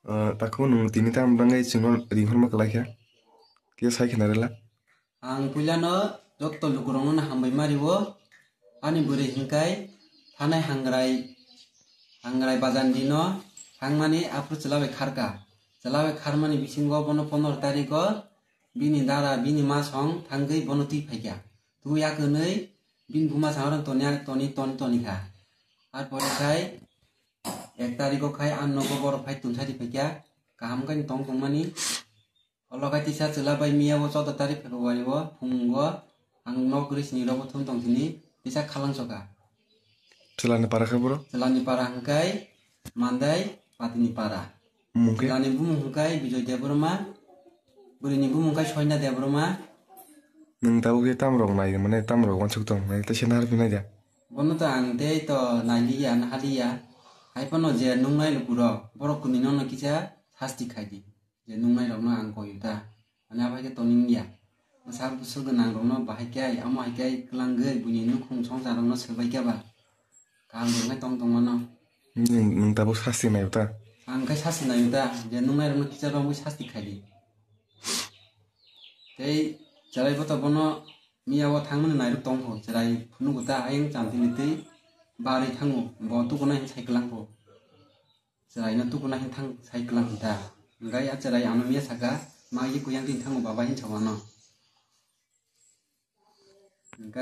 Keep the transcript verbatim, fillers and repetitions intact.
Ah, takhuk nwng tini tamo bangwi chwngno ringhorma kwlai kha? Khe sai khna rwla. Ang puilano jotto lukurokno hambai ma rio. Ani bwrwi hwnkhe thanai hangrai, hangrai bazar dino thangmani aphuru chwla bai kharkha. Chwla bai kharmani bisingo bono pondro tariko bini dara, bini masong thangwi bono twi phaikha. Twi ya kwnwi bini buma sangrok toni, toni, toni, toni kha. Ar pore khai ek tariko khai ang nogo borok phai tungsadi phaikha. Kaham khe tong tongmani. Olo khai tisa chwla bai miya o choudo tarik February o phungo ang nok ri sini rogo thum tong sini tisa khalang soka. Chwlani para khe bro? Chwlani para hwnkhe Mandai Patini para. Mung khe? Chwlani bumung hwnkhe Bijoy Debbarma, bwrwini bumung khe Soina Debbarma. Nwng tabuk khe tamrok nai mane tamrok wansuk tong nai tei se narwk nai da? Bono to ang tei to nailiya, nahaliya. Hai phano je nungnai lukurok, borok kuni nono kisa sasti khai di. Je nungnai rokno ang koi ta. Ani abai khe toning ya. Sak bwswk gwnang rokno bahai khe, amo hai khe kwlangwi buini nukhung songchar rokno swbai khe ba. Kaham rwngwi tong tong mano. Nwng, nwng tabuk sasti nai ta? Ang khe sasti nai ta. Je nungnai rokno kisa romwi sasti khai di. Tei chwrai bo to bono miya o thangmani nairok tong kho. Chwrai phunuk ta ayang chamtini tei barwi thango. Bo tukuna hin sai kwlang kho. Chwraino tukuna hin thang sai kwlang hinta. Hwnkhe a chwrai ano miya saka, ma ye kuyang tin thango baba hin sawano. Hwnkhe